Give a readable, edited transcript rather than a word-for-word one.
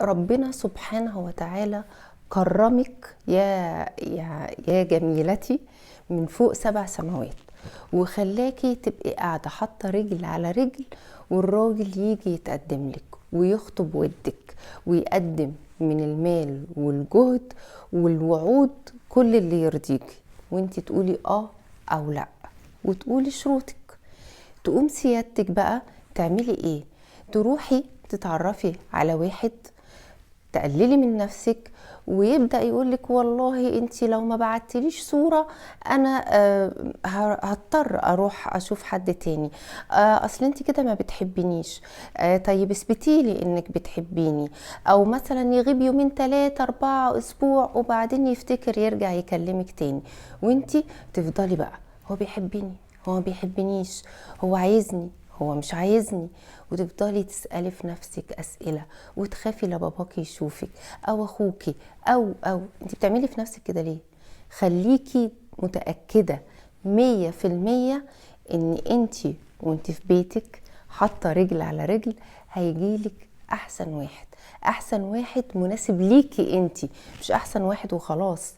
ربنا سبحانه وتعالى كرمك يا جميلتي من فوق 7 سماوات، وخلاكي تبقي قاعدة حاطة رجل على رجل، والراجل يجي يتقدم لك ويخطب ودك ويقدم من المال والجهد والوعود كل اللي يرضيكي، وانتي تقولي اه او لا وتقولي شروطك. تقوم سيادتك بقى تعملي ايه؟ تروحي تتعرفي على واحد، تقللي من نفسك، ويبدأ يقولك والله انتي لو ما بعتليش صورة انا هضطر اروح اشوف حد تاني، اصل انتي كده ما بتحبينيش، طيب اثبتيلي انك بتحبيني. او مثلا يغيب يومين 3 4 اسبوع وبعدين يفتكر يرجع يكلمك تاني، وانتي تفضلي بقى هو بيحبني، هو ما بيحبنيش، هو عايزني، هو مش عايزني، وتفضلي تسألي في نفسك أسئلة، وتخافي لا باباكي يشوفك أو أخوكي أو أنت بتعملي في نفسك كده ليه؟ خليكي متأكدة مية في المية إن أنت وأنت في بيتك حاطة رجل على رجل هيجيلك أحسن واحد، أحسن واحد مناسب ليكي أنت، مش أحسن واحد وخلاص.